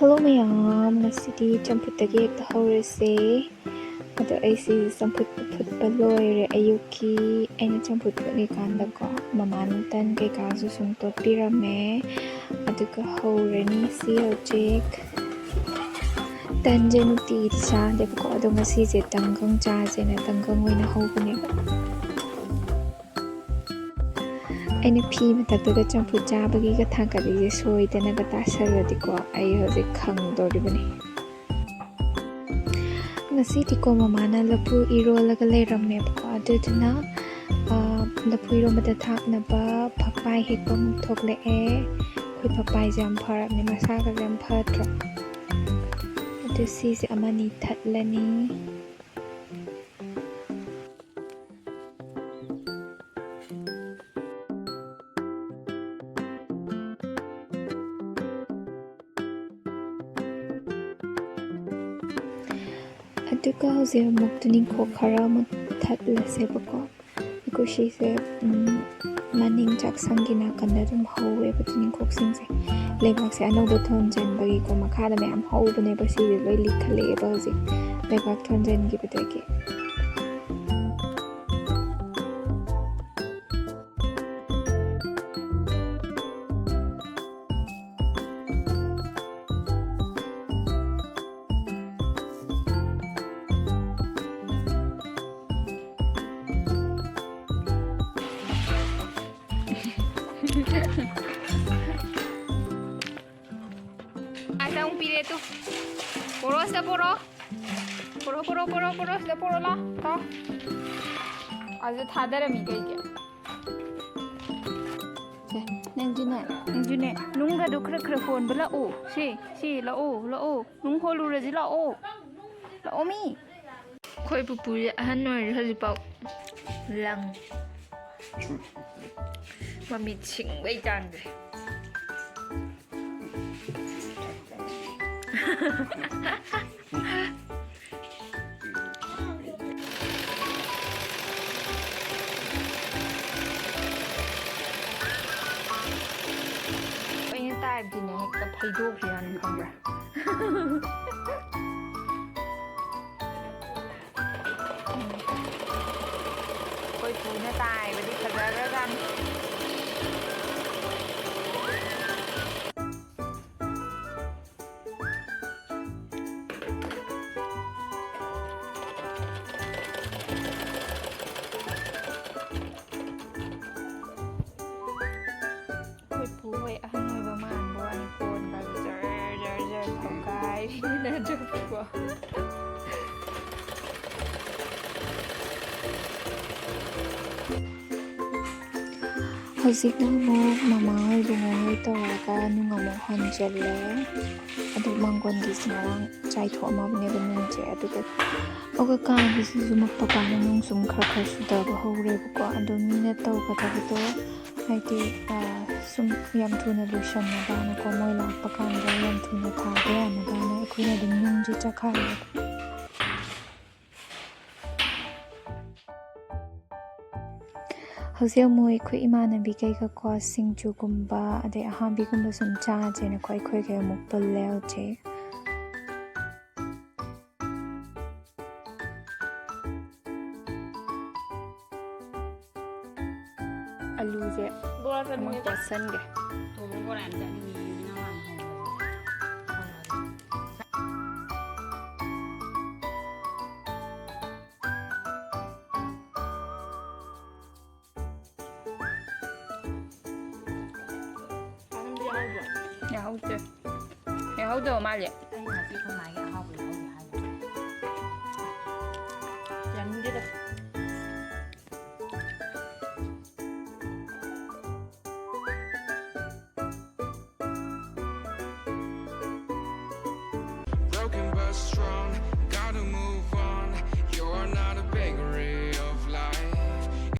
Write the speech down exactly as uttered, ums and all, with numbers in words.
Hello ꯃꯌꯥꯝ, ꯉꯁꯤꯗꯤ ꯆꯝꯐꯨꯠꯇꯒꯤ ꯍꯦꯛꯇ ꯍꯧꯔꯁꯦ꯫ ꯑꯗꯣ ꯑꯩꯁꯤ ꯆꯝꯐꯨꯠ ꯐꯨꯠꯄ ꯂꯣꯏꯔꯦ꯫ ꯑꯌꯨꯛꯀꯤ ꯑꯩꯅ ꯆꯝꯐꯨꯠ ꯐꯨꯠꯂꯤꯀꯥꯟꯗꯀꯣ, ꯃꯃꯥꯅ ꯇꯟ ꯀꯩꯀꯥꯁꯨ ꯁꯨꯝ ꯇꯣꯠꯄꯤꯔꯝꯃꯦ꯫ ꯑꯗꯨꯒ ꯍꯧꯔꯅꯤ ꯁꯤ ꯍꯧꯖꯤꯛ꯫ ꯇꯟꯁꯦ ꯅꯨꯡꯇꯤꯒꯤꯗꯤ ꯆꯥꯗꯦꯕꯀꯣ, ꯑꯗꯣ ꯉꯁꯤꯁꯦ ꯇꯟꯒꯪ ꯆꯥꯁꯦꯅ ꯇꯟꯒꯪ ꯑꯣꯏꯅ ꯍꯧꯕꯅꯦꯕ꯫ ꯑꯩꯅ ꯐꯤ ꯃꯊꯛꯇꯒ ꯆꯝꯐꯨꯠ ꯆꯥꯕꯒꯤꯒ ꯊꯥꯡꯒꯠꯂꯤꯁꯦ ꯁꯣꯏꯗꯅꯒ ꯇꯥꯁꯜꯂꯗꯤꯀꯣ, ꯑꯩ ꯍꯧꯖꯤꯛ ꯈꯪꯗꯣꯔꯤꯕꯅꯤ꯫ ꯉꯁꯤꯗꯤꯀꯣ ꯃꯃꯥꯅ ꯂꯐꯨ ꯏꯔꯣꯜꯂꯒ ꯂꯩꯔꯝꯃꯦꯕꯀꯣ, ꯑꯗꯨꯗꯨꯅ, ꯑ, ꯂꯐꯨ ꯏꯔꯣꯟꯕꯗ ꯊꯥꯛꯅꯕ ꯐꯛꯄꯥꯏ ꯍꯦꯛꯄ ꯑꯃꯨꯛ ꯊꯣꯛꯂꯛꯑꯦ꯫ ꯑꯩꯈꯣꯏ ꯐꯛꯄꯥꯏꯁꯦ ꯌꯥꯝ ꯐꯔꯕꯅꯦ, ꯃꯁꯥꯒꯁꯦ ꯌꯥꯝ ꯐꯗ꯭ꯔꯣ? ꯑꯗꯨ ꯁꯤꯁꯦ ꯑꯃꯅꯤ ꯊꯠꯂꯅꯤ꯫ ꯑꯗꯨꯒ ꯍꯧꯖꯤꯛ ꯑꯃꯨꯛ ꯇꯨꯅꯤꯡꯈꯣꯛ ꯈꯔ ꯑꯃꯨꯛ ꯊꯠꯂꯁꯦꯕꯀꯣ꯫ ꯑꯩꯈꯣꯏ ꯁꯤꯁꯦ, ꯎꯝ, ꯃꯅꯤꯡ ꯆꯥꯛꯁꯪꯒꯤ ꯅꯥꯀꯟꯗ ꯑꯗꯨꯝ ꯍꯧꯋꯦꯕ ꯇꯨꯅꯤꯡꯈꯣꯛꯁꯤꯡꯁꯦ꯫ ꯂꯩꯕꯥꯛꯁꯦ ꯑꯅꯧꯕ ꯊꯣꯟꯖꯟꯕꯒꯤꯀꯣ, ꯃꯈꯥꯗ ꯃꯌꯥꯝ ꯍꯧꯕꯅꯦꯕ, ꯁꯤꯁꯦ ꯂꯣꯏ ꯂꯤꯈꯠꯂꯛꯑꯦꯕ ꯍꯧꯖꯤꯛ ꯂꯩꯕꯥꯛ ꯊꯣꯟꯖꯟꯈꯤꯕꯗꯒꯤ꯫ ꯑꯁ, ꯑꯃꯨꯛ ꯄꯤꯔꯦ ꯇꯨ꯫ ꯄꯣꯔꯣ, ꯁꯤꯗ ꯄꯣꯔꯣ꯫ ꯄꯣꯔꯣ, ꯄꯣꯔꯣ, ꯄꯣꯔꯣ, ꯄꯣꯔꯣ, ꯁꯤꯗ ꯄꯣꯔꯣ, ꯂꯥ꯫ ꯇꯥꯎ꯫ ꯑꯁꯤꯗ ꯊꯥꯗꯔꯝꯃꯤ ꯀꯩꯒꯤ? ꯁꯦ, ꯅꯪꯁꯨꯅꯦ, ꯅꯪꯁꯨꯅꯦ, ꯅꯨꯡꯒꯗꯣ ꯈꯔ ꯈꯔ ꯍꯣꯟꯕ ꯂꯥꯛꯑꯣ꯫ ꯁꯤ, ꯁꯤ, ꯂꯥꯛꯑꯣ, ꯂꯥꯛꯑꯣ꯫ ꯅꯨꯡ ꯍꯣꯜꯂꯨꯔꯁꯤ ꯂꯥꯛꯑꯣ꯫ ꯂꯥꯛꯑꯣ ꯃꯤ꯫ ꯑꯩꯈꯣꯏ ꯄꯨꯄꯨꯁꯦ ꯑꯍꯟ ꯑꯣꯏꯔꯦ ꯍꯧꯖꯤꯛꯐꯥꯎ ꯂꯪ꯫ ꯃꯃꯤꯠ ꯁꯤꯡꯕꯩ ꯆꯥꯡꯁꯦ꯫ ꯑꯩꯅ ꯇꯥꯏꯕꯗꯤꯅꯦ, ꯍꯦꯛꯇ ꯐꯩꯗꯣꯛꯈꯤꯕꯅꯤ, ꯈꯪꯕ꯭ꯔꯥ? ꯑꯩꯈꯣꯏ ꯄꯨꯅ ꯇꯥꯏꯕꯗꯤ ꯐꯖꯈ꯭ꯔꯖꯥꯠꯅꯤ꯫ ꯑꯩꯈꯣꯏ ꯄꯨ ꯍꯣꯏ ꯑꯍꯟ ꯑꯣꯏꯕ ꯃꯥꯟꯕ ꯋꯥꯅꯤ, ꯐꯣꯟꯒꯁꯦ ꯖꯔ ꯖꯔ ꯖꯔ ꯇꯧꯈꯥꯏꯔꯤꯅ ꯆꯠꯄꯀꯣ꯫ ꯍꯧꯖꯤꯛꯅ ꯑꯃꯨꯛ ꯃꯃꯥ ꯍꯣꯏ ꯕꯨꯡꯉꯣ ꯍꯣꯏ ꯇꯧꯔꯒ ꯅꯨꯡ ꯑꯃꯨꯛ ꯍꯣꯟꯖꯜꯂꯦ꯫ ꯑꯗꯨ ꯃꯥꯡꯒꯣꯟꯒꯤꯁꯤ ꯉꯔꯥꯡ ꯆꯥꯏꯊꯣꯛꯑꯝꯃꯕꯅꯦꯕ ꯅꯨꯡꯁꯦ, ꯑꯗꯨꯒ ꯑꯗꯨꯒ ꯀꯥꯒꯤꯁꯤꯁꯨ ꯃꯄꯥꯅ ꯅꯨꯡ ꯁꯨꯝ ꯈꯔ ꯈꯔ ꯁꯨꯊꯕ ꯍꯧꯔꯦꯕꯀꯣ꯫ ꯑꯗꯣ ꯃꯤꯅ ꯇꯧꯒꯗꯕꯗꯣ ꯍꯥꯏꯗꯤ, ꯑ, ꯁꯨꯝ ꯌꯥꯝ ꯊꯨꯅ ꯂꯣꯏꯁꯟꯅꯕꯅꯀꯣ, ꯃꯣꯏ ꯂꯥꯛꯄ ꯀꯥꯟꯗ ꯌꯥꯝ ꯊꯨꯅ ꯊꯥꯕ ꯌꯥꯅꯕꯅ ꯑꯩꯈꯣꯏꯅ ꯑꯗꯨꯝ ꯅꯨꯡꯁꯦ ꯆꯠꯈꯥꯏꯔꯦꯕ꯫ ꯍꯧꯖꯤꯛ ꯑꯃꯨꯛ ꯑꯩꯈꯣꯏ ꯏꯃꯥꯟꯅꯕꯤ ꯀꯩꯒꯀꯣ ꯁꯤꯡꯖꯨꯒꯨꯝꯕ ꯑꯗꯩ ꯑꯍꯥꯕꯤꯒꯨꯝꯕ ꯁꯨꯝ ꯆꯥꯁꯦꯅꯀꯣ ꯑꯩꯈꯣꯏꯒꯩ ꯑꯃꯨꯛ ꯄꯨꯜꯂꯦ ꯍꯧꯖꯤꯛ꯫ ꯑꯂꯨꯁꯦ ꯑꯃꯨꯛ ꯇꯣꯠꯁꯟꯒꯦ꯫ ꯌꯥꯍꯧꯗꯦ꯫ ꯌꯥꯍꯧꯗꯕ ꯃꯥꯜꯂꯦ꯫ ꯑꯩꯅ ꯉꯁꯤ ꯑꯩꯈꯣꯏ ꯃꯥꯒꯤ ꯑꯍꯥꯎꯕ ꯂꯧꯍꯧꯒꯦ ꯍꯥꯏꯕ꯫ ꯌꯥꯅꯤꯡꯗꯦꯗ꯫ Broken but strong.